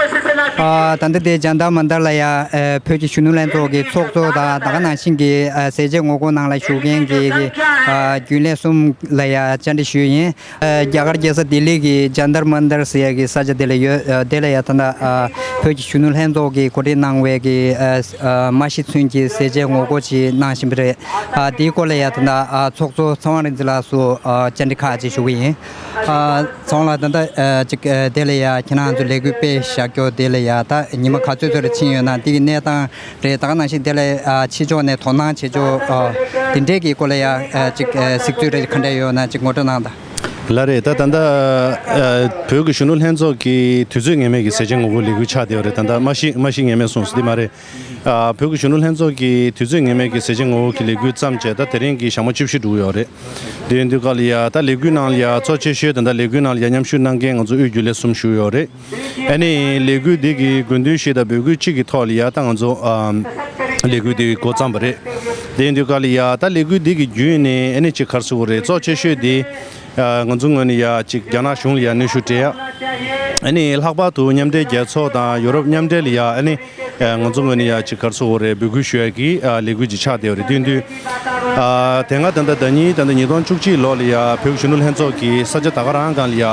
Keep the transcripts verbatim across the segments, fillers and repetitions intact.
ཨ། ད་ལྟ་དེ་ཇན་ཏར་མན་ཏར་ལ་ཡ། ཨ། བོད་ཀྱི་གཞོན་ནུ་ལྷན་ཚོགས་ཀྱི་ཚོགས་གཙོ་དང་ད་ག་ནང་བཞིན་གྱི། ཨ། ཟས་བཅད་ངོ་རྒོལ་ནང་ལ་ཞུགས་མཁན་གྱི། ཨ། རྒྱུན་ལས་གསུམ་ལ་ཡ་བཅར་འདྲི་ཞུས་ཡིན། ཨ། རྒྱ་གར་རྒྱལ་ས་ལྡི་ལི་གི་ཇན་ཏར་མན་ཏར་ཟེར་ཡ་གི་ས་ཆ་དེ་ལ་ཡོད། ཨ། དེ་ལ་ཡ་ད་ལྟ། ཨ། བོད་ཀྱི་གཞོན་ནུ་ལྷན་ཚོགས་ཀྱིས་གོ་སྒྲིག་གནང་བའི་གི། ཨ། ཨ། མ་ཤི་ཚུན་གྱི་ཟས་བཅད་ངོ་རྒོལ་ཅིག་གནང་བཞིན་པ་རེད། ཨ། དེའི་སྐོར་ལ་ཡ་ད་ལྟ། ཨ། ཚོགས་གཙོ་ཚེ་དབང་རིག་འཛིན་ལགས་སུ། ཨ། བཅར་འདྲི་ཁག་ཅིག་ཞུ་གི་ཡིན། ཨ། ཚེ་དབང་ལགས། ད་ལྟ། ཨ། ཅིག་ཨ། དེ་ལ་ཡ་ཁྱེད་རང་ཚོ་ལས་འགུལ་སྤེལ་བཞག་རྒྱུ་དེ་ལ་ཡ་ད་ཉི་མ་ག་ཚོད་ཚོད་རེ་ཕྱིན་ཡོད་ན། དེ་གི་གནས་སྟངས་རེད། ད་ག་ནང་བཞིན་དེ་ལ། ཨ། ཕྱི་ཕྱོགས་ནས་དོ་སྣང་བྱེད་ཕྱོགས། ཨ། དེ་འདྲས་ཀྱི་སྐོར་ལ་ཡ། ཨ། ཅིག་ཨ། གཟིགས་ཚུལ་རེ་ག་འདྲས་ཡོད་ན་ཅིག་ངོ་སྤྲོད་གནང་དང་། ལགས་རེད། ད་ད་ལྟ། ཨ། བོད་ཀྱི་གཞོན་ནུ་ལྷན་ཚོགས་ཀྱི་དུས་ཚོད་ངེས་མེད་ཀྱི་ཟས་བཅད་ངོ་རྒོལ་ལས་འགུལ་ཆགས་བསྡད་ཡོད་རེད། ད་ལྟ་མ་ཤི་མ་ཤི་ངེས་མེད་གསུངས་སོང་། དེ་མ་རེད། ཨ། བོད་ཀྱི་གཞོན་ནུ་ལྷན་ཚོགས་ཀྱི་དུས་ཚོད་ངེས་མེད་ཀྱི་ཟས་བཅད་ངོ་རྒོལ་གྱི་ལས་འགུལ་བརྩམས་བྱས་ད་དེ་རིང་གི་ཞག་མ་བཅུ་བཞི་འགྲོ་གི་ཡོད་རེད། དེ་ཡིན་དུས་སྐབས་ལ་ཡ་ད་ལས་འགུལ་ནང་ལ་ཡ་གཙོ་ཆེ་ཤོས་ད་ལྟ་ལས་འགུལ་ནང་ལ་ཡ་མཉམ་ཞུགས་གནང་མཁན་ང་ཚོ་དབུས་རྒྱུན་ལས་གསུམ་ཞུགས་ཡོད་རེད། ཨ་ནི་ལས་འགུལ་འདི་གི་དགོས་འདུན་བཞི་དང་འབོད་སྐུལ་གཅིག་གི་ཐོག་ལ་ཡ་ད་ང་ཚོ། ཨ། ལས་འགུལ་འདི་འགོ་བརྩམས་པ་རེད། དེ་ཡིན་དུས་སྐབས་ལ་ཡ་ད་ལས་འགུལ་འདི་གི་བརྒྱུད་ནས་ཨ་ནི་ཅིག་ག་རེ་ཟེར་དགོས་རེད། གཙོ་ཆེ་ཤོས་འདི། ཨ། ང་ཚོ་ངོས་ནས་ཡ་ཅིག་རྒྱ་ནག་གཞུང་ལ་ཡ་གནོན་ཤུགས་སྤྲད་ཡ། ཨ་ནི་ལྷག་པར་དུ་མཉམ་འབྲེལ་རྒྱལ་ཚོགས་དང་ཡུ་རོབ་མཉམ་འབྲེལ་ལ་ཡ་ཨ་ནི། ཨ། ང་ཚོ་ངོས་ནས་ཡ་ཅིག་ག་རེ་ཟེར་དགོས་རེད། འབོད་སྐུལ་ཞུ་ཡ་གི། ཨ། ལས་འགུལ་ཅིག་ཆགས་བསྡད་ཡོད་རེད། དེ་ཡིན་དུས། ཨ། དེ་སྔ་ད་ལྟ་ཟླ་ཉིན་ད་ལྟ་ཉིས་སྟོང་བཅུ་གཅིག་ལོ་ལ་ཡ་བོད་ཀྱི་གཞོན་ནུ་ལྷན་ཚོགས་ཀྱི་ས་ཆ་ད་ག་རང་སྒང་ལ་ཡ་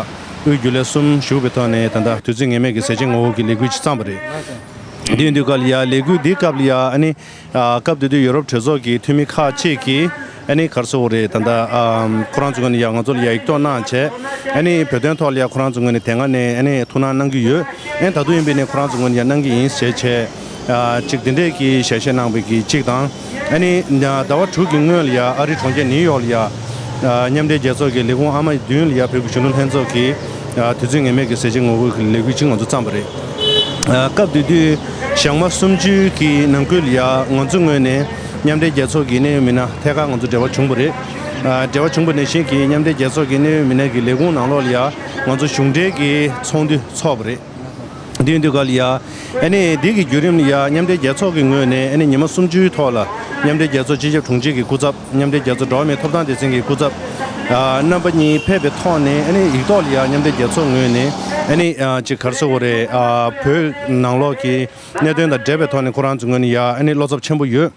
དབུས་རྒྱུན་ལས་གསུམ་ཞུགས་པའི་ཐོག་ནས་ད་ལྟ་དུས་ཚོད་ངེས་མེད་ཀྱི་ཟས་བཅད་ངོ་རྒོལ་གྱི་ལས་འགུལ་ཅིག་བརྩམས་པ་རེད། དེ་ཡིན་དུས་སྐབས་ལ་ཡ་ལས་འགུལ་འདིའི་སྐབས་ལ་ཡ་ཨ་ནི། ཨ། སྐབས་དེ་དུས་ཡུ་རོབ་གྲོས་ཚོགས་ཀྱི་འཐུས་མི་ཁག་ཅིག་གིས་ཨ་ནི་ག་རེ་ཟེར་དགོས་རེད། ད་ལྟ། ཨ། ཁོ་རང་ཚོ་ངོས་ནས་ཡ་ང་ཚོ་ལ་ཡ་ཡིག་ཐོག་གནང་བྱས། ཨ་ནི་བོད་དོན་ཐོག་ལ་ཡ་ཁོ་རང་ཚོ་ངོས་ནས་དེ་སྔ་ནས་ཨ་ནི་ཐུགས་སྣང་གནང་གི་ཡོད། ཨ་ནི་ད་དུང་ཡིན་པས་ནས་ཁོ་རང་ཚོ་ངོས་ནས་ཡ་གནང་གི་ཡིན་ཟེར་བྱས། ཨ། ཅིག་དེ་འདྲས་ཀྱི་ཞལ་བཞེས་གནང་བའི་གི་གཅིག་དང་། ཨ་ནི་ཟླ་བ་དྲུག་གི་སྔོན་ལ་ཡ་ཨ་རིའི་གྲོང་ཁྱེར་ནིའུ་ཡོག་ལ་ཡ། ཨ། མཉམ་འབྲེལ་རྒྱལ་ཚོགས་ཀྱི་ལས་ཁུངས་ཨ་མ་མདུན་ལ་ཡ་བོད་ཀྱི་གཞོན་ནུ་ལྷན་ཚོགས་ཀྱིས། ཨ། དུས་ཚོད་ངེས་མེད་ཀྱི་ཟས་བཅད་ངོ་རྒོལ་གྱི་ལས་འགུལ་ཅིག་ང་ཚོ་བརྩམས་པ་རེད། ཨ། སྐབས་དེ་དུས་ཞག་མ་སུམ་ཅུ་གི་ནང་ཁུལ་ལ་ཡ་ང་ཚོ་ངོས་ནས་མཉམ་འབྲེལ་རྒྱལ་ཚོགས་ཀྱི་གནད་ཡོད་མི་སྣ་ཐད་ཀར་ང་ཚོ་འབྲེལ་བ་བྱུང་བ་རེད། ཨ། འབྲེལ་བ་བྱུང་བ་ནང་བཞིན་གྱི་མཉམ་འབྲེལ་རྒྱལ་ཚོགས་ཀྱི་གནད་ཡོད་མི་སྣ་གི་ལས་ཁུངས་ནང་ལོགས་ལ་ཡ་ང་ཚོ་གཞུང་འབྲེལ་གྱི་ཚོགས་འདུ་ཚོགས་པ་རེད། དེ་ཡིན་དུས་སྐབས་ལ་ཡ། ཨ་ནི་འདི་གི་བརྒྱུད་རིམ་ལ་ཡ་མཉམ་འབྲེལ་རྒྱལ་ཚོགས་ཀྱི་ངོས་ནས་ཨ་ནི་ཉི་མ་སུམ་ཅུའི་ཐོག་ལ་མཉམ་འབྲེལ་རྒྱལ་ཚོགས་སྤྱི་ཁྱབ་དྲུང་ཆེ་གི་སྐུ་ཚབ། མཉམ་འབྲེལ་རྒྱལ་ཚོགས་འགྲོ་བ་མིའི་ཐོབ་ཐང་སྡེ་ཚན་གྱི་སྐུ་ཚབ། ཨ། རྣམ་པ་གཉིས་ཕེབས་པའི་ཐོག་ནས་ཨ་ནི་ཡིག་ཐོག་ལ་ཡ་མཉམ་འབྲེལ་རྒྱལ་ཚོགས་ངོས་ནས་ཨ་ནི། ཨ། ཅིག་ག་རེ་ཟེར་དགོས་རེད། ཨ། བོད་ནང་ལོགས་ཀྱི་གནད་དོན་དང་འབྲེལ་བའི་ཐོག་ནས་ཁོ་རང་ཚོ་ངོས་ནས་ཡ་ཨ་ནི་བློ་འཚབ་ཆེན་པོ་ཡོད།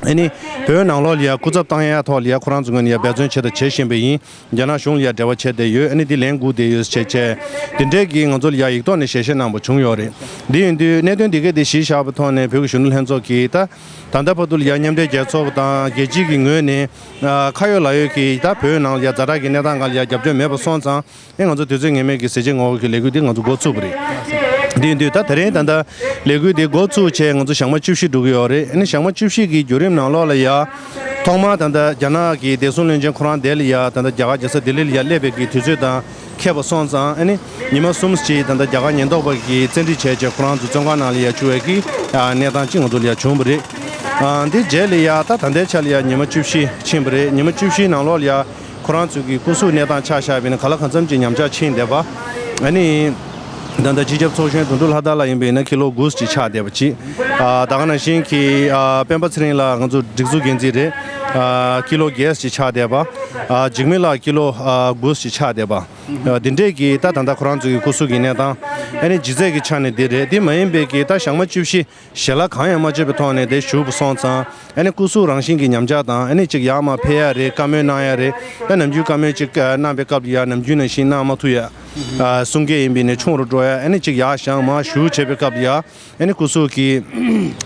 ཨ་ནི་བོད་ནང་ལོགས་ལ་ཡ་སྐུ་ཚབ་བཏང་ཡ་ཐོག་ལ་ཡ་ཁོ་རང་ཚོ་ངོས་ནས་ཡ་འབད་བརྩོན་བྱས་དང་བྱེད་བཞིན་པ་ཡིན། རྒྱ་ནག་གཞུང་ལ་ཡ་འབྲེལ་བ་བྱས་བསྡད་ཡོད། ཨ་ནི་འདི་ལན་སྒུག་བསྡད་ཡོད་ཟེར་བྱས་བྱས། འདི་འདྲས་ཀྱི་ང་ཚོ་ལ་ཡ་ཡིག་ཐོག་ནས་ཞལ་བཞེས་གནང་པ་བྱུང་ཡོད་རེད། འདི་ཡིན་དུས་གནད་དོན་འདི་གས་དེ་གཞི་བཞག་པའི་ཐོག་ནས་བོད་ཀྱི་གཞོན་ནུ་ལྷན་ཚོགས་ཀྱིས་ད་ད་ལྟ་བར་དུ་ལ་ཡ་མཉམ་འབྲེལ་རྒྱལ་ཚོགས་དང་རྒྱལ་སྤྱི་གི་ངོས་ནས། ཨ། ཁ་ཡོད་ལག་ཡོད་ཀྱིས་ད་བོད་ནང་ལ་ཡ་ཛ་དྲག་གི་གནས་སྟངས་སྒང་ལ་ཡ་རྒྱབ་སྐྱོར་མེད་པ་སོང་ཙང་། ཨེ། ང་ཚོ་དུས་ཚོད་ངེས་མེད་ཀྱི་ཟས་བཅད་ངོ་རྒོལ་གྱི་ལས་འགུལ་འདི་ང་ཚོ་འགོ་ཚུགས་པ་རེད། དེ་ཡིན་དུས་ད་དེ་རིང་ད་ལྟ་ལས་འགུལ་འདི་འགོ་ཚུགས་བྱས་ང་ཚོ་ཞག་མ་བཅུ་བཞི་འགྲོ་གི་ཡོད་རེད། ཨ་ནི་ཞག་མ་བཅུ་བཞི་གི་བརྒྱུད་རིམ་ནང་ལོགས་ལ་ཡ། ཐོག་མར་ད་ལྟ་རྒྱ་ནག་གི་བདེ་སྲུང་བློན་ཆེན་ཁོ་རང་དེ་ལ་ཡ་ད་ལྟ་རྒྱ་གར་རྒྱལ་ས་ལྡི་ལི་ལ་ཡ་སླེབས་པའི་གི་དུས་ཚོད་དང་འཁེལ་བ་སོང་ཙང་། ཨ་ནི་ཉི་མ་གསུམ་ཅིག་ད་ལྟ་རྒྱ་གར་ཉེན་རྟོག་པ་གིས་བཙན་ཁྲིད་བྱས་བྱས་ཁོ་རང་ཚོ་བཙོན་ཁང་ནང་ལ་ཡ་བཅུག་པའི་གི་གནས་སྟངས་ཅིག་ང་ཚོ་ལ་ཡ་བྱུང་བ་རེད། ཨ། འདི་རྗེས་ལ་ཡ་ད་ད་ལྟའི་ཆ་ལ་ཡ་ཉི་མ་བཅུ་བཞི་ཕྱིན་པ་རེད། ཉི་མ་བཅུ་བཞིའི་ནང་ལོགས་ལ་ཡ། ཁོ་རང་ཚོ་གི་སྐུ་གཟུགས་གནས་སྟངས་ཆ་བཞག་པ་ཡིན་ན་ག་ལ་གང་འཚམ་ཅིག་ཉམས་ཆག་ཕྱིན་བསྡད་པ། ཨ་ནི། ད་ལྟ་སྤྱི་ཁྱབ་ཚོགས་གཞོན་དོན་གྲུབ་ལྷ་དར་ལགས་ཡིན་པ་ཡིན་ན་ཀི་ལོ་དགུ་ཅིག་ཆག་བསྡད་པ་ཅིག་ཨ། ད་ག་ནང་བཞིན་གྱི། ཨ། སྤེན་པ་ཚེ་རིང་ལགས་ང་ཚོ་སྒྲིག་འཛུགས་འགན་འཛིན་རེད། ཨ། ཀི་ལོ་བརྒྱད་ཅིག་ཆག་བསྡད་པ། ཨ། འཇིགས་མེད་ལགས་ཀི་ལོ། ཨ། དགུ་ཅིག་ཆག་བསྡད་པ། ཨ། འདི་འདྲས་ཀྱི་ད་ད་ལྟ་ཁོ་རང་ཚོ་གི་སྐུ་གཟུགས་ཀྱི་གནས་སྟངས། ཨ་ནི་ལྗིད་ཚད་ཀྱི་ཆ་ནས་འདི་རེད། འདི་མ་ཡིན་པའི་གི་ད་ཞག་མ་བཅུ་བཞི། ཞལ་ལག་གང་ཡང་མ་བྱས་པའི་ཐོག་ནས་དེ་བཞུགས་པ་སོང་ཙང་། ཨ་ནི་སྐུ་གཟུགས་རང་བཞིན་གྱི་ཉམས་ཆག་དང་། ཨ་ནི་ཅིག་ཡར་མར་ཕེབས་ཡ་རེད། བཀའ་མོལ་གནང་ཡ་རེད། ད་ནམ་རྒྱུན་བཀའ་མོལ་ཅིག་གནང་པའི་སྐབས་ལ་ཡ་ནམ་རྒྱུན་ནང་བཞིན་གནང་མ་ཐུབ་ཡ། ཨ། གསུང་སྐད་ཡིན་པ་ཡིན་ན་ཆུང་རུ་འགྲོ་ཡ། ཨ་ནི་ཅིག་ཡར་བཞེངས་མར་བཞུགས་བྱས་པའི་སྐབས་ལ་ཡ། ཨ་ནི་སྐུ་གཟུགས་ཀྱི་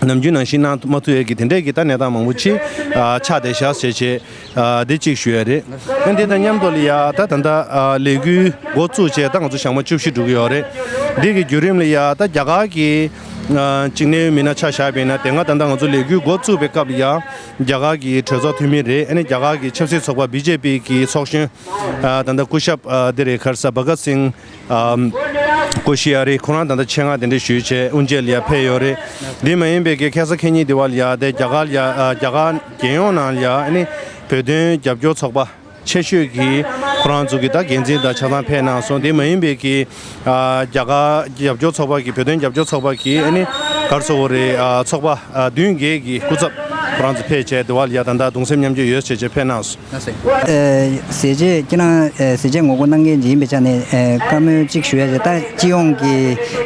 ནམ་རྒྱུན་ནང་བཞིན་གནང་མ་ཐུབ་ཡ་གི་དེ་འདྲས་ཀྱི་ད་གནས་སྟངས་མང་པོ་ཅིག་ཨ། ཆགས་བསྡད་ཤག་ཟེར་བྱས། ཨ། འདི་གཅིག་ཞུ་ཡ་རེད། ཨ། འདི་དང་མཉམ་དུ་ལ་ཡ་ད་ད་ལྟ། ཨ། ལས་འགུལ་འགོ་བཙུགས་བྱས་ད་ང་ཚོ་ཞག་མ་བཅུ་བཞི་འགྲོ་གི་ཡོད་རེད། འདི་གི་བརྒྱུད་རིམ་ལ་ཡ་ད་རྒྱ་གར་གྱི། ཨ། གཅིག་གནད་ཡོད་མི་སྣ་ཆ་བཞག་པ་ཡིན་ན། དེ་སྔ་ད་ལྟ་ང་ཚོ་ལས་འགུལ་འགོ་བཙུགས་པའི་སྐབས་ལ་ཡ་རྒྱ་གར་གྱི་གྲོས་ཚོགས་འཐུས་མི་རེད། ཨ་ནི་རྒྱ་གར་གྱི་ཆབ་སྲིད་ཚོགས་པ་བི་ཇེ་པི་གི་ཚོགས་གཞོན། ཨ། ད་ལྟ་སྐུ་ཞབས། ཨ། འདི་རེད། ག་རེ་ཟེར། བྷ་གཏ་སིང་། ཨམ། ཀོ་ཤི་ཡ་རི་ཁོ་རང་ད་ལྟ་ཆེད་མངགས་དེ་འདྲ་ཞུས་བྱས་དབུ་འབྱེད་ལ་ཡ་ཕེབས་ཡོད་རེད། འདི་མ་ཡིན་པའི་གི་ཁ་སང་ཁ་ཉིན་འདི་བ་ལ་ཡ་དེ་རྒྱ་གར་ལ་ཡ། ཨ། རྒྱ་གར་རྒྱལ་ཡོངས་ནང་ལ་ཡ། ཨ་ནི་བོད་དོན་རྒྱབ་སྐྱོར་ཚོགས་པ་ཆེ་ཤོས་ཀྱི་ཁོ་རང་ཚོ་གི་ད་འགན་འཛིན་དང་ཆ་ཚང་ཕེབས་གནང་སོང་། འདི་མ་ཡིན་པའི་གི། ཨ། རྒྱ་གར་རྒྱབ་སྐྱོར་ཚོགས་པ་གི། བོད་དོན་རྒྱབ་སྐྱོར་ཚོགས་པ་གི། ཨ་ནི་ག་རེ་ཟེར་དགོས་རེད། ཨ། ཚོགས་པ། ཨ། བདུན་བརྒྱད་ཀྱི་སྐུ་ཚབ། ཁོ་རང་ཚོ་ཕེབས་བྱས་དེ་བ་ལ་ཡ་ད་ལྟ་གདུང་སེམས་མཉམ་སྐྱེད་ཡོད་བྱས་བྱས་ཕེབས་གནང་སོང་། ལགས་སོ། ཨེ། ཟས་བཅད་ཁྱེད་རང་ཨེ་ཟས་བཅད་ངོ་རྒོལ་གནང་མཁན་ཅིག་ཡིན་པའི་ཆ་ནས་ཨེ་བཀའ་མོལ་གཅིག་ཞུ་ཡ་ཅིག་ད་སྤྱི་ཡོངས་ཀྱི་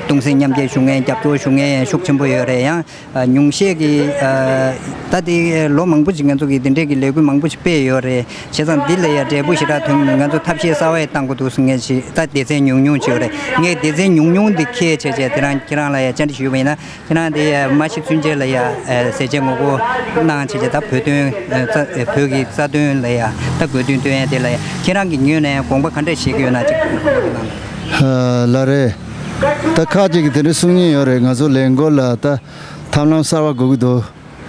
གདུང་སེམས་མཉམ་སྐྱེད་ཞུ་མཁན་རྒྱབ་སྐྱོར་ཞུ་མཁན་ཤུགས་ཆེན་པོ་ཡོད་རེད། ཡང་ཨ་ཉུང་ཤས་ཀྱི་ཨ་ད་དེ་ལོ་མང་པོ་ཅིག་ང་ཚོ་གིས་དེ་འདྲས་ཀྱི་ལས་འགུལ་མང་པོ་ཞིག་སྤེལ་ཡོད་རེད། བྱས་ཙང་འདི་ལ་ཡ་འབྲས་བུ་ཞེ་དྲག་ཐོན་མི་ང་ཚོ་ཐབས་ཤེས་གསར་པ་ཡང་བཏང་དགོས་འདུག་ཟེར་མཁན་ཞིག་ད་སྡེ་ཚན་ཉུང་ཉུང་ཅིག་ཡོད་རེད། ངས་སྡེ་ཚན་ཉུང་ཉུང་འདི་ཁས་བྱས་བྱས་དེ་རང་ཁྱེད་རང་ལ་ཡ་བཅར་འདྲི་ཞུས་པ་ཡིན་ན། ཁྱེད་རང་དེ་མ་ཤི་ཚུན་ཆད་ལ་ཡ་ཟས་བཅད་ངོ་རྒོལ་གནང་བྱས་བྱས་ད་བོད་དོན་ཨ་རྩ་བོད་ཀྱི་རྩ་དོན་ལ་ཡ་ད་དགོས་འདུན་བཏོན་ཡ་དེ་ལ་ཡ་ཁྱེད་རང་གི་ངོས་ནས་དགོངས་པ་ག་འདྲ་བཞེས་ཀྱི་ཡོད་ན་ཅིག་གནང་། ལགས་རེད། ད་ཁག་ཅིག་གིས་དེ་འདྲ་གསུང་མཁན་ཡོད་རེད། ང་ཚོ་ལས་འགུལ་ལ་ད་ཐབས་ལམ་གསར་པ་དགོས་ཀྱི་འདུག་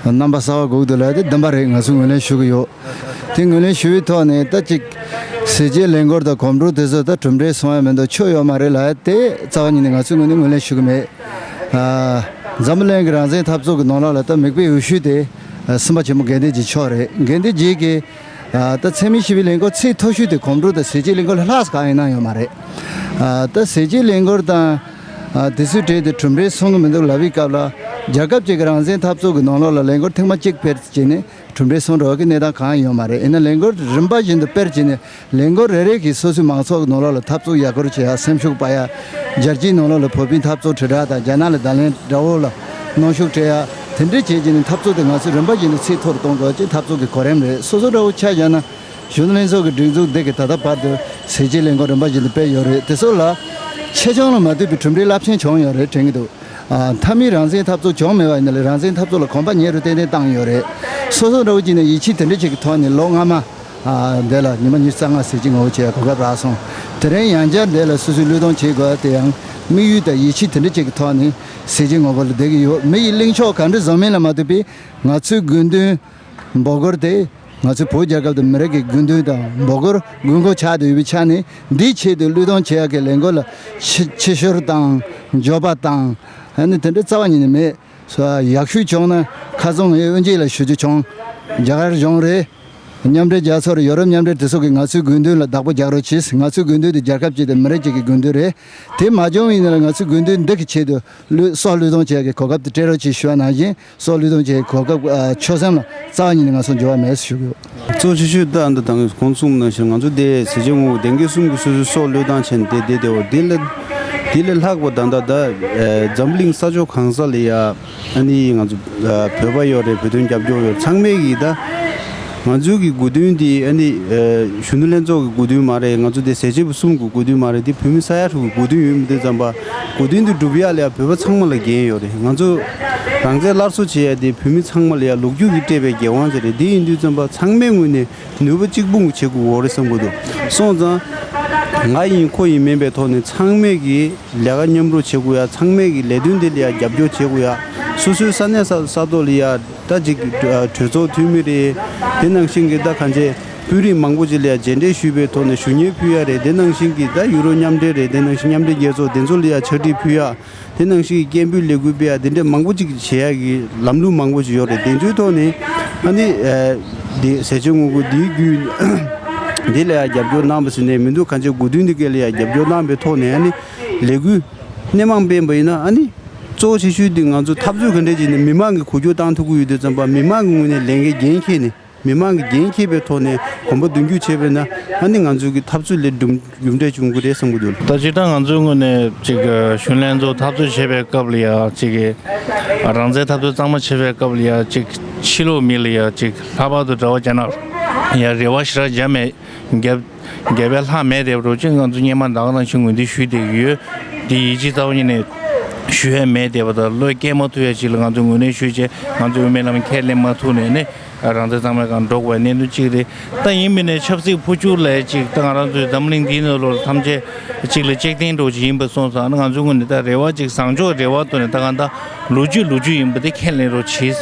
རྣམ་པ་གསར་པ་དགོས་ཀྱི་འདུག་ལབ་དེ་བདེན་པ་རེད། ང་ཚོས་ངོས་ལེན་ཞུ་གི་ཡོད། དེ་ངོས་ལེན་ཞུ་བའི་ཐོག་ནས་ད་ཅིག་ཟས་བཅད་ལས་འགུལ་དང་གོམ་བགྲོད་དེ་ཚོ་ད་གྲུབ་འབྲས་སོང་ཡ་མི་འདུག་ཆོ་ཡོད་མ་རེད་ལབ་ཡ་དེ་རྩ་བ་ཉིད་ནས་ང་ཚོས་ངོས་ནས་ངོས་ལེན་ཞུ་གི་མེད། ཨ། འཛམ་བུ་གླིང་གི་རང་བཙན་འཐབ་རྩོད་ཀྱི་ནང་ལོགས་ལ་ད་མིག་དཔེ་འོས་ཤོས་དེ་ཨ་སེམས་དཔའ་ཆེན་པོ་དགེ་འདུན་གྱི་མཆོག་རེད། དགེ་འདུན་གྱི་གི་ཨ་ད་འཚེ་མེད་ཞི་བའི་ལས་འགུལ་ཚད་མཐོ་ཤོས་དེ་གོམ་བགྲོད་དང་ཟས་བཅད་ལས་འགུལ་ལྷག་ཙམ་གང་ཡིན་ན་ཡོད་མ་རེད། ཨ་ད་ཟས་བཅད་ལས་འགུལ་དང་ཨ་དེ་ཚོའི་གྲས་དེ་གྲུབ་འབྲས་སོང་གི་མི་འདུག་ལབ་པའི་སྐབས་ལ་རྒྱལ་ཁབ་ཅིག་གི་རང་བཙན་འཐབ་རྩོད་ཀྱི་ནང་ལོགས་ལ་ལས་འགུལ་ཐེངས་མ་གཅིག་སྤེལ་བྱས་ནས་གྲུབ་འབྲས་སོང་འགྲོ་བ་གི་གནས་སྟངས་གང་ཡང་ཡོད་མ་རེད། ཡིན་ན་ལས་འགུལ་རིམ་པ་བཞིན་དུ་སྤེལ་བྱས་ནས་ལས་འགུལ་རེ་རེ་གིས་སོ་སོའི་མང་ཚོགས་ཀྱི་ནང་ལོགས་ལ་འཐབ་རྩོད་ཡར་སྐུལ་བྱེད་ཡ། སེམས་ཤུགས་སྤར་ཡ། རྒྱལ་སྤྱིའི་ནང་ལོགས་ལ་བོད་པའི་འཐབ་རྩོད་དྲིལ་བསྒྲགས་དང་རྒྱ་ནག་ལ་བརྡ་ལན་དགྲ་བོ་ལ་གནོན་ཤུགས་སྤྲད་ཡ། དེ་འདྲ་བྱེད་བྱས་ནས་འཐབ་རྩོད་དེ་ང་ཚོས་རིམ་པ་བཞིན་དུ་ཚད་མཐོ་རུ་གཏོང་དགོས་ཀྱི་འཐབ་རྩོད་ཀྱི་གོ་རིམ་རེད། སོ་སོ་འདྲ་བོ་ཆ་བཞག་ན་གཞོན་ནུ་ལྷན་ཚོགས་ཀྱི་སྒྲིག་འཛུགས་འདི་གིས་ད་ལྟ་བར་དུ་ཟས་བཅད་ལས་འགུལ་རིམ་པ་བཞིན་དུ་སྤེལ་ཡོད་རེད། དེ་ཚོ་ལ་ཆེ་ཆུང་ལ་མ་ལྟོས་པའི་གྲུབ་འབྲས་རླབས་ཆེན་བྱུང་ཡོད་རེད་དྲན་གྱི་འདུག་ཨ། མཐའ་མའི་རང་བཙན་འཐབ་རྩོད་བྱུང་མེད་པ་ཡིན་ན་ལས་རང་བཙན་འཐབ་རྩོད་ལ་གོམ་པ་ཉེ་རུ་ཏན་ཏན་བཏང་ཡོད་རེད། སོ་སོ་འདྲ་བོ་ཅིག་ནས་ཡིད་ཆེས་དེ་འདྲ་ཅིག་གི་ཐོག་ནས་ལོ་སྔ་མ། ཨ། འདི་ལ་ཉི་མ་ཉི་ཤུ་རྩ་ལྔ་ཟས་བཅད་ངོ་རྒོལ་བྱེད་ཡ་གོ་སྐབས་རག་སོང་། དེ་རིང་ཡང་བསྐྱར་འདི་ལ་སོ་སོས་བློས་གཏོང་བྱེད་དགོས་པ་དེ་ཡང་དམིགས་ཡུལ་དང་ཡིད་ཆེས་དེ་འདྲ་ཅིག་གི་ཐོག་ནས་ཟས་བཅད་ངོ་རྒོལ་ལ་བསྡད་ཀྱི་ཡོད། མི་ཡི་གླེང་ཕྱོགས་ག་འདྲ་བཟོ་མིན་ལ་མ་ལྟོས་པའི་ང་ཚོའི་དགོས་འདུན་འབོད་སྐུལ་དེ། ང་ཚོའི་བོད་རྒྱལ་ཁབ་དང་མི་རིགས་ཀྱི་དགོས་འདུན་དང་འབོད་སྐུལ་དགོས་མཁོ་ཆགས་བསྡད་ཡོད་པའི་ཆ་ནས་འདིའི་ཆེད་དུ་བློས་གཏོང་བྱེད་ཡག་གི་ལས་འགུལ་ལ་ཕྱི་ཕྱི་བཤོལ་དང་འགྱོད་པ་དང་ཨ་ནི་དེ་འདྲ་རྩ་བ་ཉིད་ནས་མེད། སོ་ཡག་ཤོས་བྱུང་ན་ཁ་སང་ངས་དབུ་འབྱེད་ལ་ཞུ་རྒྱུ་བྱུང་། རྒྱ་གར་གཞུང་རེད། མཉམ་འབྲེལ་རྒྱལ་ཚོགས་རེད། ཡོ་རོབ་མཉམ་འབྲེལ་དེ་ཚོ་གིས་ང་ཚོའི་དགོས་འདུན་ལ་བདག་པོ་རྒྱག་རོགས་གྱིས། ང་ཚོའི་དགོས་འདུན་དེ་རྒྱལ་ཁབ་ཅིག་དང་མི་རིགས་ཅིག་གི་དགོས་འདུན་རེད། དེ་མ་བྱུང་བ་ཡིན་ན་ལ་ང་ཚོའི་དགོས་འདུན་འདི་གི་ཆེད་དུ་བློས་སྲོག་བློས་གཏོང་བྱེད་ཡག་གི་གོ་སྐབས་དེ་སྤྲད་རོགས་གྱིས་ཞུ་བ་ནང་བཞིན། སྲོག་བློས་གཏོང་བྱེད་གོ་སྐབས་ཨ་ཆོད་སེམས་ལ་རྩ་བ་ཉིད་ནས་ང་ཚོ་འགྱུར་བ་མེད་ཞུ་གི་ཡོད། གཙོ་ཆེ་ཤོས་ད་ཨ་ད་དང་གོང་གསུངས་ནང་བཞིན་ང་ཚོ་དེ་ཟས་བཅད་ངོ་རྒོལ་བདེན་དགེ་གསུམ་གྱི་སོ་སོའི་སྲོག་བློས་བཏང་བྱས་ནས་དེ་བསྡད་བསྡད་པ་དེ་ལ་དེ་ལས་ལྷག་པ་ད་ད་ད་ཨ་འཛམ་གླིང་ས་ཕྱོགས་གང་ས་ལ་ཡ་ཨ་ནི་ང་ཚོ་ཨ་བོད་པ་ཡོད་རེད། བོད་དོན་རྒྱབ་སྐྱོར་ཡོད་རེད། ཚང་མས་ཀྱིས་ད་ང་ཚོའི་གི་དགོས་འདུན་དེ་ཨ་ནི་ཨ་གཞོན་ནུ་ལྷན་ཚོགས་ཀྱི་དགོས་འདུན་མ་རེད། ང་ཚོ་དེ་ཟས་བཅད་པ་གསུམ་གྱི་དགོས་འདུན་མ་རེད། དེ་བོད་མི་ས་ཡ་དྲུག་གི་དགོས་འདུན་ཡོད་མི་འདུག་བསམ་པ། དགོས་འདུན་དེ་སྒྲུབ་ཡག་ལ་ཡ་བོད་པ་ཚང་མ་ལ་འགན་ཡོད་རེད། ང་ཚོ་རང་བཙན་སླར་གསོ་བྱེད་ཡ་དེ་བོད་མི་ཚང་མ་ལ་ཡ་ལོ་རྒྱུས་ཀྱིས་སྤྲད་པའི་འགན་དབང་ཅིག་རེད། དེ་ཡིན་དུས་ཙམ་པ་ཚང་མའི་ངོས་ནས་ནུས་པ་གཅིག་སྤུངས་བྱེད་དགོས་ཀྱི་ཡོད་རེད་བསམ་གྱི་འདུག་སོང་ཙང་ང་ཡིན་ཁོ་ཡིན་མིན་པའི་ཐོག་ནས་ཚང་མས་ཀྱིས་ལས་ཀ་མཉམ་རུབ་བྱེད་དགོས་ཡ། ཚང་མས་ཀྱིས་ལས་དོན་འདི་ལ་ཡ་རྒྱབ་སྐྱོར་བྱེད་དགོས་ཡ། སོ་སོའི་ས་གནས་ས་ས་ཐོག་ལ་ཡ་ད་ཅིག་གྲོས་ཚོགས་འཐུས་མི་རེད། དེ་ནང་བཞིན་གྱི་ད་གང་ཅི་དཔོན་རིགས་མང་པོ་ཅིག་ལ་ཡ་མཇལ་འཕྲད་ཞུས་པའི་ཐོག་ནས་ཞུ་སྙན་ཕུལ་ཡ་རེད། དེ་ནང་བཞིན་གྱི་ད་ཡུ་རོབ་མཉམ་འབྲེལ་རེད། དེ་ནང་བཞིན་མཉམ་འབྲེལ་རྒྱལ་ཚོགས་དེ་ཚོ་ལ་ཡ་ཕྱག་བྲིས་ཕུལ་ཡ། དེ་ནང་བཞིན་གྱི་སྐད་འབོད་ལས་འགུལ་སྤེལ་ཡ་དེ་འདྲའི་མང་པོ་ཅིག་བྱེད་ཡ་གི་ལམ་ལུགས་མང་པོ་ཅིག་ཡོད་རེད། དེ་ཚོའི་ཐོག་ནས་ཨ་ནི་ཨ་དེ་ཟས་བཅད་ངོ་རྒོལ་འདིའི་བརྒྱུད་འདི་ལ་ཡ་རྒྱབ་སྐྱོར་གནང་བ་ཟེར་ནས་མི་འདུག་གང་ཅི་དགོས་འདུན་འདི་ག་ལ་ཡ་རྒྱབ་སྐྱོར་གནང་བའི་ཐོག་ནས་ཨ་ནི་ལས་འགུལ་སྣེ་མང་སྤེལ་བ་ཡིན་ན་ཨ་ནི་གཙོ་བོ་ཆེ་ཤོས་འདི་ང་ཚོ་འཐབ་རྩོད་ག་འདྲས་བྱས་ནས་མི་མང་གི་འགུལ་སྐྱོད་བཏང་ཐུབ་ཀྱི་ཡོད་དུས་ཙམ་པ་མི་མང་གི་ངོས་ནས་ལས་འགན་འཁྱེར་ནས། མི་མང་གིས་འགན་འཁྱེར་བའི་ཐོག་ནས་གོམ་པ་མདུན་སྐྱོད་བྱས་པས་ན་ཨ་ནི་ང་ཚོའི་གི་འཐབ་རྩོད་ལས་གྲུབ་གྲུབ་འབྲས་བྱུང་གི་རེད་བསམ་གྱི་འདུག་ད་སྤྱིར་བཏང་ང་ཚོའི་ངོས་ནས་ཅིག་གཞོན་ལྷན་ཚོགས་འཐབ་རྩོད་བྱེད་པའི་སྐབས་ལ་ཡ་ཅིག་གི་རང་བཙན་འཐབ་རྩོད་གཙང་མ་བྱེད་པའི་སྐབས་ལ་ཡ་ཅིག་ཕྱི་ལོགས་མི་ལ་ཡ་ཅིག་ལྷག་པར་དུ་གྲྭ་པ་རྒྱ་ནག་ཡ་རེ་བ་ཞེ་དྲག་བརྒྱབ་མེད། བརྒྱབ་བརྒྱབ་པའི་ལྷག་མེད་དེ་རོ་ཅིག་ང་ཚོ་སྔོན་མ་ད་ག་ནང་བཞིན་ངོས་འཛིན་ཞུས་བསྡད་ཀྱི་ཡོད། འདི་ཡིད་ཆེས་རྩ་བ་ཉིད་ནས་ཞུ་ཡ་མེད་བསྡད་པ་དང་བློས་སྐྱེལ་མ་ཐུབ་ཡ་ཅིག་ལ་ང་ཚོས་ངོས་ལེན་ཞུས་བྱས་ང་ཚོས་དབུ་མའི་ལམ་ཁས་ལེན་མ་ཐུབ་ནས་ནི། རང་བཙན་གཙང་མའི་སྒང་འགྲོ་དགོས་པའི་གནད་དོན་གཅིག་རེད། ད་ཡིན་མིན་ནས་ཆབ་སྲིད་འཕོ་འགྱུར་ལས་གཅིག་ད་ང་རང་ཚོའི་འཛམ་གླིང་འདིའི་ནང་ལོགས་ཐམས་ཅད་གཅིག་ལ་གཅིག་བརྟེན་འགྲོ་གཅིག་ཡིན་པ་སོང་ཙང་ང་ཚོའི་ངོས་ནས་ད་རེ་བ་གཅིག་བཟང་ཕྱོགས་རེ་བ་བཏོན་ནས་ད་གང་ལྟར་ལོ་རྒྱུས་ལོ་རྒྱུས་ཡིན་པ་དེ་ཁས་ལེན་རོགས་གྱིས།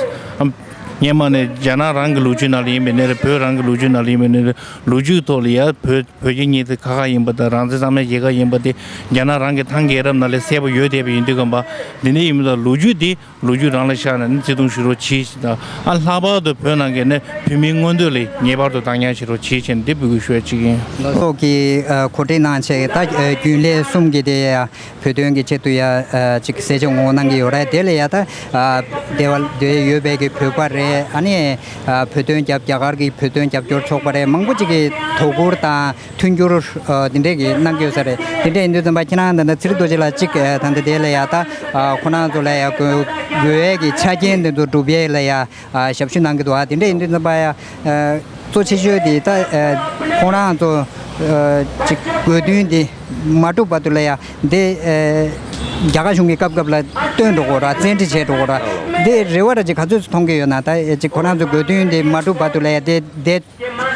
སྔོན་མ་ནས་རྒྱ་ནག་རང་གི་ལོ་རྒྱུས་ནང་ལ་ཡིན་པའི་ནས་རེད། བོད་རང་གི་ལོ་རྒྱུས་ནང་ལ་ཡིན་པའི་ནས་རེད། ལོ་རྒྱུས་ཐོག་ལ་ཡ་བོད་བོད་རྒྱ་གཉིས་དེ་ཁ་ཁ་ཡིན་པ་དང་རང་བཙན་གཙང་མའི་རྒྱལ་ཁབ་ཡིན་པ་དེ་རྒྱ་ནག་རང་གི་ཐང་རྒྱལ་རབས་ནང་ལ་གསལ་པོ་ཡོད་བསྡད་པ་ཡིན་དུས་གམ་པ་འདི་ནས་ཡིན་པ་དང་ལོ་རྒྱུས་དེ། ལོ་རྒྱུས་རང་ལ་བཞག་ནས་ནི་བརྩི་མཐོང་ཞུ་རོགས་གྱིས་ཞེས་དང་ཨ་ལྷག་པར་དུ་བོད་ནང་གི་ནི་བོད་མིའི་མངོན་འདོད་ལ་ངེས་པར་དུ་བདག་ཉར་བྱེད་རོགས་གྱིས་ཞེས་ནས་འདི་འབོད་སྐུལ་ཞུ་ཡ་གཅིག་ཡིན། ལྷན་ཚོགས་ཀྱིས་ཨ་གོ་སྒྲིག་གནང་བྱས་ད་ཨ་རྒྱུན་ལས་གསུམ་གྱི་དེ་ཡ་བོད་དོན་གྱི་ཆེད་དུ་ཡ་ཨ་ཅིག་ཟས་བཅད་ངོ་རྒོལ་གནང་གི་ཡོད་རེད། དེ་ལ་ཡ་ད་ཨ་དེ་བ་དེ་ཡོད་པའི་གི་བོད་པ་རེད། ཨ་ནི་བོད་དོན་རྒྱབ་རྒྱ་གར་གྱི་བོད་དོན་རྒྱབ་སྐྱོར་ཚོགས་པ་རེད། མང་པོ་ཅིག་གིས་དོ་ཁུར་དང་མཐུན་འགྱུར་འདི་འདྲས་ཀྱི་གནང་གི་ཡོད་ས་རེད། དེ་འདྲས་ཡིན་དུས་ཙམ་པ་ཁྱེད་རང་ད་ལྟ་ཚེ་རིང་རྡོ་རྗེ་ལགས་གཅིག་ད་ལྟ་དེ་ལ་ཡ་ད་ཁོ་རང་ཚོ་ལ་ཡ་དགོས་དགོས་ཡས་ཀྱི་ཆ་རྐྱེན་འདི་ཚོ་སྒྲུབ་ཡས་ལ་ཡ་ཞབས་ཞུ་གནང་གི་འདུག་ཨ་དེ་འདྲས་ཡིན་དུས་ཙམ་པ་ཡ་གཙོ་ཆེ་ཤོས་དེ་ད་ཁོང་རང་ཚོ་ཅིག་དགོས་འདུན་དེ་མ་འགྲུབ་བར་དུ་ལ་ཡ་འདི་རྒྱ་གར་གཞུང་གི་སྐབས་སྐབས་ལ་བཏོན་འགྲོ་དགོས་ར་བཙན་ཁྲིད་བྱས་འགྲོ་དགོས་ར་འདི་རེ་བ་ར་ཅིག་ག་ཚོད་ཙམ་མཐོང་གི་ཡོད་ན། ད་ཅིག་ཁོ་རང་ཚོ་དགོས་འདུན་དེ་མ་འགྲུབ་བར་དུ་ལ་ཡ་འདི་འདི་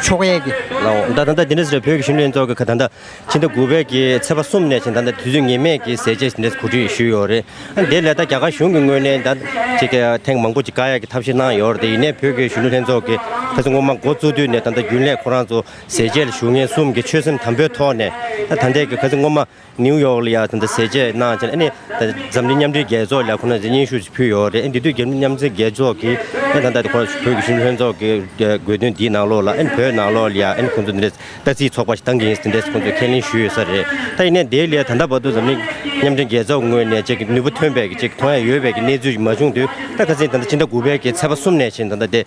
ཆོག་ཡས་ཀྱི། ལའོ། ད་ད་ལྟ་འདི་འདྲ་ཟེར་བོད་ཀྱི་གཞོན་ནུ་ལྷན་ཚོགས་ཀྱི་ཁ་ད་ལྟ་ཕྱི་ཟླ་དགུ་པའི་གི་ཚེས་པ་གསུམ་ནས་བྱས་ད་ལྟ་དུས་ཚོད་ངེས་མེད་ཀྱི་ཟས་བཅད་འདི་འདྲ་གོ་སྒྲིག་ཞུས་ཡོད་རེད། ཨ་འདི་ལས་ད་རྒྱ་གར་གཞུང་གི་ངོས་ནས་ད་ཅིག་ཐེངས་མང་པོ་ཅིག་བཀག་ཡག་གི་ཐབས་ཤེས་གནང་ཡོད་རེད། དེ་ཡིན་ནའི་བོད་ཀྱི་གཞོན་ནུ་ལྷན་ཚོགས་ཀྱི་ཁ་སང་སྔོན་མ་འགོ་བཙུགས་དུས་ནས་ད་ལྟ་རྒྱུན་ལས་ཁོ་རང་ཚོ་ཟས་བཅད་ལ་ཞུགས་མཁན་གསུམ་གྱིས་ཆོད་སེམས་དམ་པོའི་ཐོག་ནས་ད་ད་ལྟའི་གི་ཁ་སང་སྔོན་མ་ནིའུ་ཡོག་ལ་ཡ་ད་ལྟ་ཟས་བཅད་གནང་བྱས་ཨ་ནི་ད་འཛམ་གླིང་མཉམ་འབྲེལ་རྒྱལ་ཚོགས་ལ་ཁོ་རང་ཚོས་སྙན་ཞུ་ཞིག་ཕུལ་ཡོད་རེད། ཨ་འདི་དུས་འཛམ་གླིང་མཉམ་འབྲེལ་རྒྱལ་ཚོགས་ཀྱིས་ཨ་ད་ལྟ་ཁོ་བོད་ཀྱི་གཞོན་ནུ་ལྷན་ཚོགས་ཀྱི་དགོས་འདུན་འདིའི་ནང་ལོགས་ལ་ཨ་ནི་བོད་ནང་ལོགས་ལ་ཡ་ཨ་ནི་ཁོང་ཚོ་འདི་འདྲ་ལྟ་རྩིས་ཚོགས་པ་ཞིག་བཏང་གི་ཡིན་ཟེར་དེ་འདྲས་ཁོང་ཚོས་ཁས་ལེན་ཞུས་ཡོད་ས་རེད། ད་ཡིན་ནའི་དེའི་ལས་ད་ལྟ་བར་དུ་འཛམ་གླིང་མཉམ་འབྲེལ་རྒྱལ་ཚོགས་ངོས་ནས་ཅིག་ནུས་པ་ཐོན་པའི་ཅིག་མཐོང་ཡ་ཡོད་པའི་ནས་ཚུལ་མ་བྱུང་དུས་ད་ཁ་སང་ད་ལྟ་ཕྱི་ཟླ་དགུ་པའི་གི་ཚེས་པ་གསུམ་ནས་བྱས་ད་ལྟ་དེ་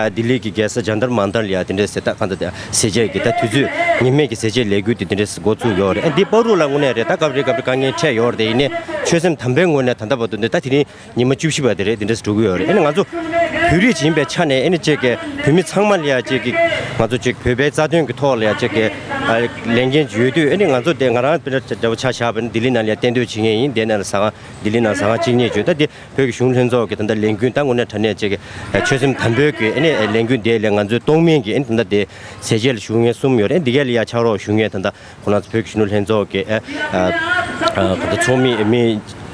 ལྡི་ལི་གི་རྒྱལ་ས་ཇན་ཏར་མན་ཏར་ལ་ཡ་དེ་འདྲས་ཟེར་ད་གང་ལྟར་དེ་ཟས་བཅད་ཀྱི་ད་དུས་ཚོད་ངེས་མེད་ཀྱི་ཟས་བཅད་ལས་འགུལ་དེ་དེ་འདྲས་འགོ་བཙུགས་ཡོད་རེད། ཨ་འདི་བར་དུ་ལ་དངོས་གནས་རེད་ད་སྐབས་རེ་སྐབས་རེ་དཀའ་ངལ་འཕྲད་ཡོད་རེད། དེ་ཡིན་ནའི་ཆོད་སེམས་དམ་པའི་ངོས་ནས་ད་ལྟ་བར་དུ་འདི་ད་དེ་རིང་ཉི་མ་བཅུ་བཞི་པ་དེ་རེད། དེ་འདྲས་འགྲོ་གི་ཡོད་རེད། ཨ་ནི་ང་ཚོ་བོད་རིགས་ཡིན་པའི་ཆ་ནས་ཨ་ནི་ཅིག་གི་བོད་མི་ཚང་མ་ལ་ཡ་ཅིག་གི་ང་ཚོ་ཅིག་བོད་པའི་རྩ་དོན་གྱི་ཐོག་ལ་ཡ་ཅིག་གི་ལས་འགན་ཅིག་ཡོད་དུས་ཨ་ནི་ང་ཚོ་དེ་ང་རང་དཔེར་ན་འདྲ་བོ་ཆ་བཞག་པ་ཡིན་ན་ལྡི་ལི་ནང་ལ་ཡ་གཏན་སྡོད་བྱེད་མཁན་ཡིན། དེ་ནང་ལ་ཟ་ཁང་ལྡི་ལི་ནང་ཟ་ཁང་གཅིག་གཉིས་ཅིག་ད་དེ་བོད་ཀྱི་གཞོན་ནུ་ལྷན་ཚོགས་ཀྱི་ད་ལྟ་ལས་འགུལ་ད་དངོས་གནས་དྲང་གནས་ཅིག་གི་ཆོད་སེམས་དམ་པོའི་གི་ཨ་ནི་ལས་འགུལ་དེ་ལས་ང་ཚོའི་གཏོང་མིན་གྱི་ཨ་ནི་ད་ལྟ་དེ་ཟས་བཅད་ལ་ཞུགས་མཁན་གསུམ་ཡོད་རེད། འདི་ག་ལ་ཡ་ཕྱག་རོགས་ཞུ་མཁན་ད་ལྟ་ཁོ་རང་ཚོ་བོད་ཀྱི་གཞོན་ནུ་ལྷན་ཚོགས་ཀྱི་ཨ་ཨ་ད་ལྟ་ཚོགས་མི་མི་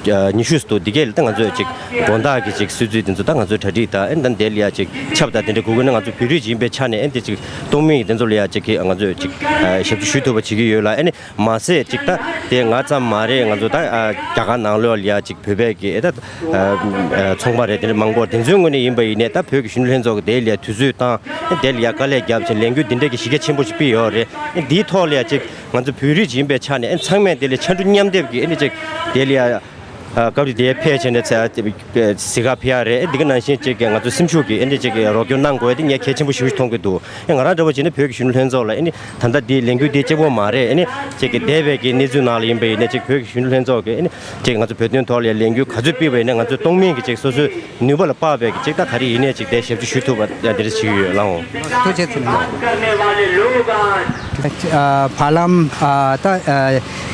ཉི་ཤུ་ཙམ་འདུག་འདི་གས་ལ་ད་ང་ཚོས་ཅིག་དགོང་དག་གི་ཅིག་སྲིད་ཇུས་འདི་ཚོ་ད་ང་ཚོས་གྲ་སྒྲིག་དང་ཨ་ནི་ད་འདི་ལ་ཡ་ཅིག་ཆབ་དང་དེ་འདྲ་དགོས་ཀྱི་ན་ང་ཚོ་བོད་རིགས་ཡིན་པའི་ཆ་ནས་ཨ་ནི་དེ་ཅིག་གཏོང་མིན་གྱི་དེ་ཚོ་ལ་ཡ་ཅིག་གི་ང་ཚོས་ཅིག་ཞབས་ཞུ་ཞུ་ཐུབ་པ་བྱེད་ཀྱི་ཡོད་ལ། ཨ་ནི་མ་ཟད་ཅིག་ད་དེ་ང་ཙམ་མ་རེད། ང་ཚོ་ད་རྒྱ་གར་ནང་ལོགས་ལ་ཡ་ཅིག་བོད་པའི་གི་ཨེ་ད་ཚོང་པ་རེད། དེ་འདྲ་མང་པོ་དེ་ཚོའི་ངོས་ནས་ཡིན་པ་ཡིན་ནའི་ད་བོད་ཀྱི་གཞོན་ནུ་ལྷན་ཚོགས་ཀྱི་དེ་ལ་ཡ་དུས་ཚོད་བཏང་ཨ་ནི་དེ་ལ་ཡ་དཀའ་ལས་བརྒྱབ་བྱས་ལས་འགུལ་འདི་འདྲ་གི་གཞི་རྒྱ་ཆེན་པོ་ཞིག་སྤེལ་ཡོད་རེད། ཨ་ནི་འདིའི་ཐོག་ལ་ཡ་ཅིག་ང་ཚོ་བོད་རིགས་ཡིན་པའི་ཆ་ནས་ཨ་ནི་ཚང་མས་དེ་ལ་ཕྱར་གྲུ་མཉམ་འདེགས་ཀྱིས་ཨ་ནི་ཅིག་དེ་ལ་ཡ་སྐབས་རེ་དེ་ཕལ་ཆེར་ནས་ཚེ་གཟིགས་ག་ཕེབས་ཡ་རེད། འདི་ག་ནང་བཞིན་ཅིག་ང་ཚོ་སེམས་ཤུགས་ཀྱིས་ཨ་ནི་ཅིག་རོགས་སྐྱོར་གནང་དགོས་དེ་ངས་གལ་ཆེན་པོ་ཞེ་པོ་ཞིག་མཐོང་གི་འདུག་ཨེ་ང་རང་འདྲ་བོ་བྱས་ན་བོད་ཀྱི་གཞོན་ནུ་ལྷན་ཚོགས་ལ་ཨེ་ནི་ད་ལྟ་འདིའི་ལས་འགུལ་འདི་གཅིག་པོ་མ་རེད། ཨེ་ནི་ཅིག་གི་འདས་པའི་གི་གནས་ཚུལ་ནང་ལ་ཡིན་པ་ཡིན་ན་ཅིག་བོད་ཀྱི་གཞོན་ནུ་ལྷན་ཚོགས་ཀྱི་ཨེ་ནི་ཅིག་ང་ཚོ་བོད་དོན་ཐོག་ལ་ལས་འགུལ་ག་ཚོད་སྤེལ་བ་ཡིན་ན་ང་ཚོས་གཏོང་མིན་གྱི་ཅིག་སོ་སོའི་ནུས་པ་ལ་དཔག་པའི་གི་ཅིག་ད་ག་རེ་ཡིན་ནའི་ཅིག་དེ་ཞབས་ཞུ་ཞུ་ཐུབ་པ་འདི་འདྲ་བྱེད་ཀྱི་ཡོད་ལགས་འོང་། ཐུགས་རྗེ་ཆེ། ཨ་བར་ལམ་ཨ་ད་ཨ་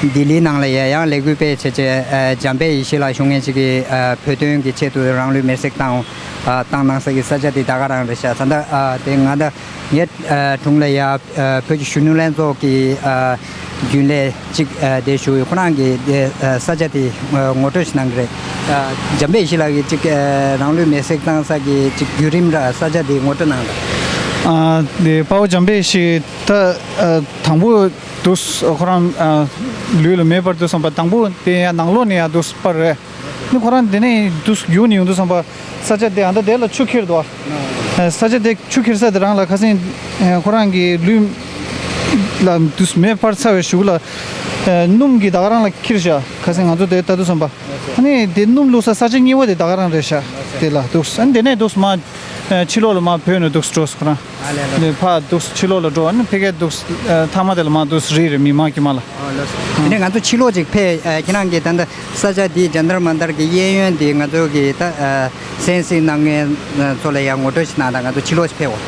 ལྡི་ལི་ནང་ལ་ཡ་ཡང་ལས་འགུལ་སྤེལ་བྱས་བྱས་ཨ་འཇམ་དཔལ་ཡེ་ཤེས་ལགས་ཞུ་མཁན་ཅིག་གིས་ཨ་བོད་དོན་གྱི་ཆེད་དུ་རང་ལུས་མེར་སྲེག་བཏང་ཨ་བཏང་གནང་ས་གི་ས་ཆ་དེ་ད་ག་རང་རེད་ཤག་ད་ལྟ་ཨ་དེ་ང་ད་ངའི་ཨ་དྲུང་ལ་ཡ་ཨ་བོད་ཀྱི་གཞོན་ནུ་ལྷན་ཚོགས་ཀྱི་ཨ་རྒྱུན་ལས་གཅིག་ཨ་དེ་བཞུགས་ཡོད། ཁོ་རང་གིས་དེ་ཨ་ས་ཆ་དེ་ཨ་ངོ་སྤྲོད་ཞིག་གནང་གི་རེད། ཨ་འཇམ་དཔལ་ཡེ་ཤེས་ལགས་ཀྱིས་གཅིག་ཨ་རང་ལུས་མེར་སྲེག་བཏང་ས་གི་གཅིག་བརྒྱུད་རིམ་ར་ས་ཆ་དེ་ངོ་སྤྲོད་གནང་དང་། ཨ་དེ་དཔའ་བོ་འཇམ་དཔལ་ཡེ་ཤེས་ད་ཨ་དང་པོ་དུས་ཁོ་རང་ཨ་ལུས་ལ་མེ་སྤར་དུས་ཙམ་པ་དང་པོ་དེ་ཡང་ནང་ལོགས་ནས་ཡང་དུས་སྤར་རེད། ནི་ཁོ་རང་དེ་ནས་དུས་རྒྱུགས་ནས་ཡོང་དུས་ཙམ་པ་ས་ཆ་དེ་ཨ་ད་དེ་ལ་ཆུ་འཁྱེར་འདུག་ཨ་ས་ཆ་དེ་ཆུ་འཁྱེར་ས་དེ་རང་ལ་ཁ་སང་ཁོ་རང་གི་ལུས་ལ་དུས་མེ་སྤར་ཚར་བའི་གཞུག་ལ་སྣུམ་གྱིས་ད་ག་རང་ལ་འཁྱེར་བཞག་ཁ་སང་ང་ཚོ་དེ་ལྟ་དུས་ཙམ་པ། ཨ་ནི་དེ་སྣུམ་བླུགས་ས་ས་ཆ་གཉིས་པ་དེ་ད་ག་རང་རེད་ཤག་དེ་ལ་འདུག་ཨ་ནི་དེ་ནས་འདུག་མ་ཕྱི་ལོགས་ལ་མ་བུད་ནས་འདུག་འགྲོ་ཁོ་རང་། ཨ་ལས་ལ། དེ་ཕར་འདུག་ཕྱི་ལོགས་ལ་འགྲོ། ཨ་ནི་ཕ་གིར་འདུག་མཐའ་མ་དེ་ལ་མ་འདུག་རེད་རེད་མི་མང་དཀྱུས་མ་ལ། ཨ་ལས་སོ། དེ་ནས་ང་ཚོ་ཕྱི་ལོགས་ཅིག་ཕེབས། ཁྱེད་རང་གིས་ད་ལྟ་ས་ཆ་འདི་ཇན་ཏར་མན་ཏར་གྱི་གཡས་གཡོན་འདི་ང་ཚོ་གི་ད་གསན་གཟིགས་གནང་མཁན་ཚོ་ལ་ཡང་ངོ་སྤྲོད་ཞིག་གནང་དང་། ང་ཚོ་ཕྱི་ལོགས་ཤིག་ཕེབས་འོ།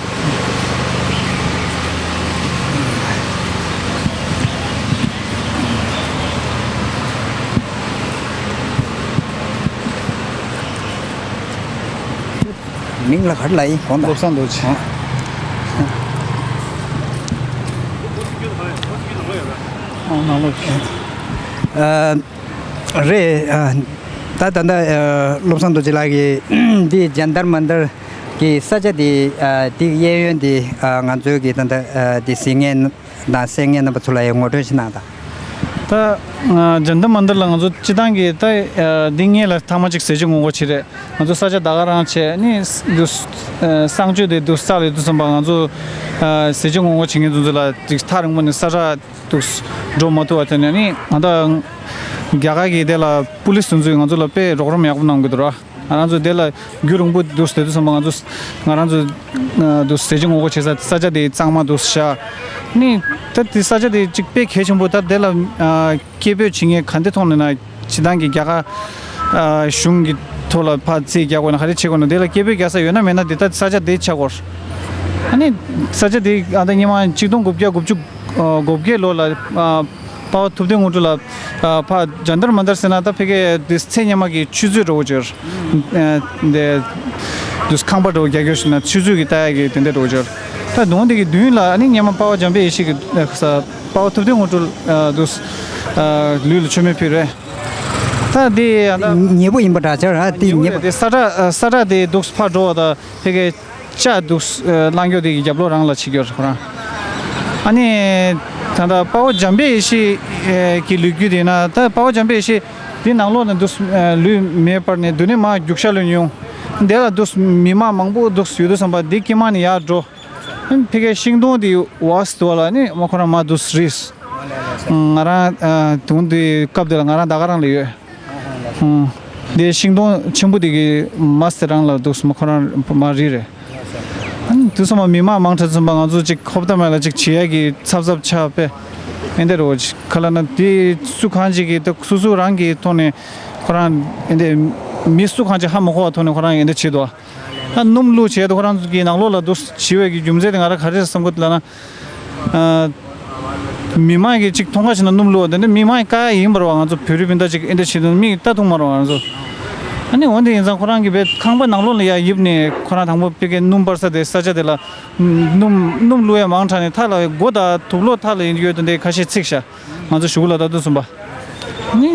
མིང་ལ་ག་རེ་ལབ་ཡིན་དགོངས་དག་བློ་བཟང་རྡོ་རྗེ། ཨ་ནང་ལོགས་ཤིག་ཨ། རེད། ཨ། ད་ད་ལྟ་ཨ་བློ་བཟང་རྡོ་རྗེ་ལགས་ཀྱིས་འདི་ཇན་ཏར་མན་ཏར་གྱི་ས་ཆ་འདི་ཨ་འདི་གཡས་གཡོན་འདི་ཨ་ང་ཚོའི་གི་ད་ལྟ་ཨ་འདི་གཟིགས་མཁན་དང་གསན་མཁན་རྣམ་པ་ཚོ་ལ་ཡང་ངོ་སྤྲོད་ཞིག་གནང་དང་། ད་ཨ་ཇན་ཏར་མན་ཏར་ལ་ང་ཚོ་སྤྱི་བཏང་གི་ད་ཨ་འདི་སྔོན་ལ་ཐེངས་མ་གཅིག་ཟས་བཅད་ངོ་རྒོལ་བྱས་རེད། ང་ཚོ་ས་ཆ་ད་ག་རང་བྱས་ནི་འདི་ཨ་གསང་སྤྱོད་དེ་འདུག་སེ་ལ་ཡོད་དུས་ཙམ་པ་ང་ཚོ་ཨ་ཟས་བཅད་ངོ་རྒོལ་བྱེད་མཁན་ཚོ་ཚོ་ལ་ཅིག་ཐག་རིང་པོ་ནས་ས་ཁྲ་འདུག་འགྲོ་མ་ཐུབ་པ་དེ་ནས་ནི་ང་ད་རྒྱ་གར་གྱི་དེ་ལ་པུ་ལིས་དེ་ཚོས་ང་ཚོ་ལ་དཔེ་རོགས་རམ་ཡག་པོ་གནང་གི་འདུག་ར། ང་རང་ཚོ་དེ་ལ་རྒྱུན་རིང་པོ་འདུག་བསྡད་དུས་ཙམ་པ་ང་ཚོ་ང་རང་ཚོ་འདུག་ཟས་བཅད་ངོ་རྒོལ་བྱེད་ས་ས་ཆ་དེ་གཙང་མ་འདུག་བཞག་ནི་ད་དེ་ས་ཆ་དེ་གཅིག་དཔེ་གལ་ཆེན་པོ། ད་དེ་ལ་སྐད་འབོད་བྱེད་མཁན་ག་འདྲ་མཐོང་ནས་ན་སྤྱི་བཏང་གི་རྒྱ་གར་གཞུང་གི་ཐོག་ལ་ཕར་རྩིས་རྒྱག་དགོས་ན་ག་རེ་བྱེད་དགོས་ན་དེ་ལ་སྐད་འབོད་རྒྱག་ས་ཡོད་ན་མེད་ན་དེ་ད་ས་ཆ་དེ་ཆགས་སྐོར། ཨ་ནི་ས་ཆ་དེ་ཨ་ད་སྔོན་མ་ཆིག་སྟོང་དགུ་བརྒྱ་དགུ་བཅུ་གོ་བརྒྱད་ལོ་ལ་པ་པ་ཐུབ་བསྟན་དངོས་གྲུབ་ལ་ཕ་ཇན་ཏར་མན་ཏར་ཟེར་ན་ད་ཕ་གི་དེ་ཚེ་སྔོན་མ་གི་ཆུ་མཛོད་འདྲ་བོ་ཅིག་དེ་དུས་ཁང་པ་འདྲ་བོ་རྒྱག་རྒྱུ་ཞིག་ན་ཆུ་མཛོད་ཀྱི་ལྟ་ཡག་གི་དེ་འདྲ་འདྲ་བོ་ཅིག་ད་དུང་དེ་གི་མདུན་ལ་ཨ་ནི་སྔོན་མ་པ་པ་འཇམ་དཔལ་ཡེ་ཤེས་ཀྱི་པ་པ་ཐུབ་བསྟན་དངོས་གྲུབ་དུས་ལུས་ལ་མཆོད་མེ་ཕུལ་རེད། ད་དེ་ཉེ་པོ་ཡིན་པ་འདྲ་ཅིག་ར་དེ་ཉེ་པོ་དེ་ས་ཁྲ་ས་ཁྲ་དེ་འདུག་ཕར་འགྲོ་བ་ད་ཕ་གི་ལྕགས་འདུག་ཨ་རླངས་འཁོར་དེ་གི་རྒྱབ་ལོགས་རང་ལ་བྱེད་ཀྱི་ཡོད་རེད་ཁོ་རང་། ཨ་ནི་ད་ལྟ་དཔའ་བོ་འཇམ་དཔལ་ཡེ་ཤེས་ཀྱི་ལོ་རྒྱུས་དེ་ན་ད་དཔའ་བོ་འཇམ་དཔལ་ཡེ་ཤེས་དེ་ནང་ལོགས་ནས་འདུག་ལུས་མེ་སྤར་ནས་མདུན་ནས་མར་རྒྱུག་ཤར་ལ་ཡོང་། དེ་ལ་འདུག་མི་མང་མང་པོ་འདུག་ཡོད་དུས་ཙམ་པ་དེ་དཀྱིལ་མ་ནས་ཡར་འགྲོ། ཕ་གིའི་ཤིང་སྡོང་དེ་བ་སི་དུ་བ་ལ་ནི་མ་ཁོ་རང་མ་འདུག་རེད། ང་རང་དུང་དེ་སྐབས་དེ་ལ་ང་རང་ད་ག་རང་ལ་ཡོད། ཨང་། དེ་ཤིང་སྡོང་ཆེན་པོ་དེ་གི་མ་སྟེ་རང་ལ་འདུག་སེ་མ་ཁོ་རང་མ་རེད་རེད། ཨང་། དུས་ཚོད་མ་མི་མང་མང་དྲགས་ཙམ་པ་ང་ཚོ་ཅིག་ཧོབ་ཏ་མ་ལ་ཅིག་བྱེད་ཡ་གི་ཚབ་ཚབ་ཆགས་པས། ཨེ་འདྲ་རོ་ཅིག་ག་ལ་ན་དེ་སུ་གང་ཅིག་གི་ད་སུ་སུ་རང་གི་ཐོག་ནས་ཁོ་རང་ཨེ་འདྲ་མི་སུ་གང་ཅིག་ཧ་མ་གོ་བ་ཐོག་ནས་ཁོ་རང་ཨེ་འདྲ་བྱེད་དོ། ད་སྣུམ་བླུགས་བྱས་ཏེ་ཁོ་རང་ཚོ་གི་ནང་ལོགས་ལ་འདུག་བྱེད་པའི་གི་རྒྱུ་མཚན་དེ་ང་རང་ག་རེ་བསམ་གི་འདུག་ལབ་ན། ཨ། མི་མང་གིས་ཅིག་མཐོང་ཁ་ཕྱིན་ན་སྣུམ་བླུགས་པ་དེ་འདྲ་མི་མང་གི་བཀག་ཡ་ཡིན་པ་རེད་བ། ང་ཚོ་བོད་རིགས་སྤུན་ཟླ་ཅིག་ཨེ་འདྲ་བྱེད་དུས་མིག་ལྟ་ཐུབ་མ་རེད་བ་ང་ཚོ། ཨ་ནི་འོན་ཏེ་ཡིན་ཙང་ཁོ་རང་གིས་བས་ཁང་པ་ནང་ལོགས་ལ་ཡ་ཡིབ་ནས་ཁོ་རང་དང་པོ་ཕ་གིའི་སྣུམ་སྤར་ས་དེ་ས་ཆ་དེ་ལ་སྣུམ་སྣུམ་བླུགས་ཡ་མང་དྲགས་ནས་མཐའ་ལ་སྒོ་དང་དུག་ལོག་མཐའ་ལ་ཡོད་དེ་འདྲ་ཁ་ཤས་ཚིག་ཤག་ང་ཚོ་གཞུག་གུ་ལ་ད་དུང་གསུམ་པ།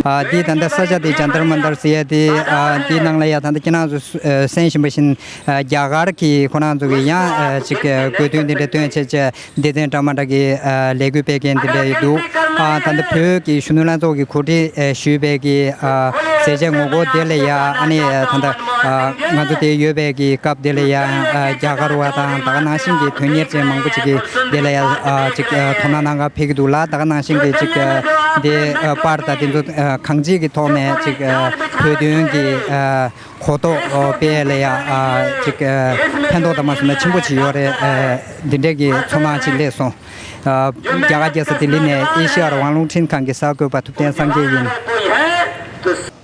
ཨ་འདི་ད་ལྟ་ས་ཆ་དེ་ཇན་ཏར་མན་ཏར་ཟེར་ཡ་དེ་ཨ་འདི་ནང་ལ་ཡ་ད་ལྟ་ཁྱེད་རང་ཚོ་ཨ་གསན་བཞིན་པ་བཞིན་ཨ་རྒྱ་གར་གྱི་ཁོ་རང་ཚོ་གི་ཡང་ཨ་ཅིག་ཨ་དགོས་འདུན་དེ་འདྲ་བཏོན་བྱས་བྱས་སྡེ་ཚན་འདྲ་མི་འདྲ་གི་ཨ་ལས་འགུལ་སྤེལ་མཁན་དེ་འདྲ་ཡོད་འདུག་ཨ་ད་ལྟ་བོད་ཀྱི་གཞོན་ནུ་ལྷན་ཚོགས་ཀྱི་གོ་སྒྲིག་ཨ་ཞུས་པའི་གི་ཨ་ཟས་བཅད་ངོ་རྒོལ་དེ་ལ་ཡ་ཨ་ནི་ཨ་ད་ལྟ་ཨ་ང་ཚོ་དེ་ཡོད་པའི་གི་སྐབས་དེ་ལ་ཡ་ཨ་རྒྱ་གར་བ་དང་ད་ག་ནང་བཞིན་གྱི་དོན་གཉེར་ཅན་མང་པོ་ཅིག་གིས་དེ་ལ་ཡ་ཨ་ཅིག་ཨ་དོ་སྣང་གནང་ག་ཕེབས་ཀྱི་འདུག་ལ། ད་ག་ནང་བཞིན་གྱི་ཅིག་ཨ་དེ་ཨ་པར་དང་དེ་ཚོ་ཨ་གང་ཅིའི་གི་ཐོག་ནས་ཅིག་ཨ་བོད་དོན་གྱི་ཨ་གོ་རྟོགས་ཨ་སྤེལ་ལ་ཡ་ཨ་ཅིག་ཨ་ཕན་ཐོགས་དང་མ་སོང་ན་ཆེན་པོ་ཅིག་ཡོད་རེད། ཨ་འདི་འདྲའི་གི་ཚོར་སྣང་ཅིག་སླེབས་སོང་། ཨ་རྒྱ་གར་རྒྱལ་ས་ལྡི་ལི་ནས་ཨེ་ཤེ་ཡ་རང་དབང་རླུང་འཕྲིན་ཁང་གི་གསར་འགོད་པ་ཐུབ་བསྟན་སངས་རྒྱས་ཡིན།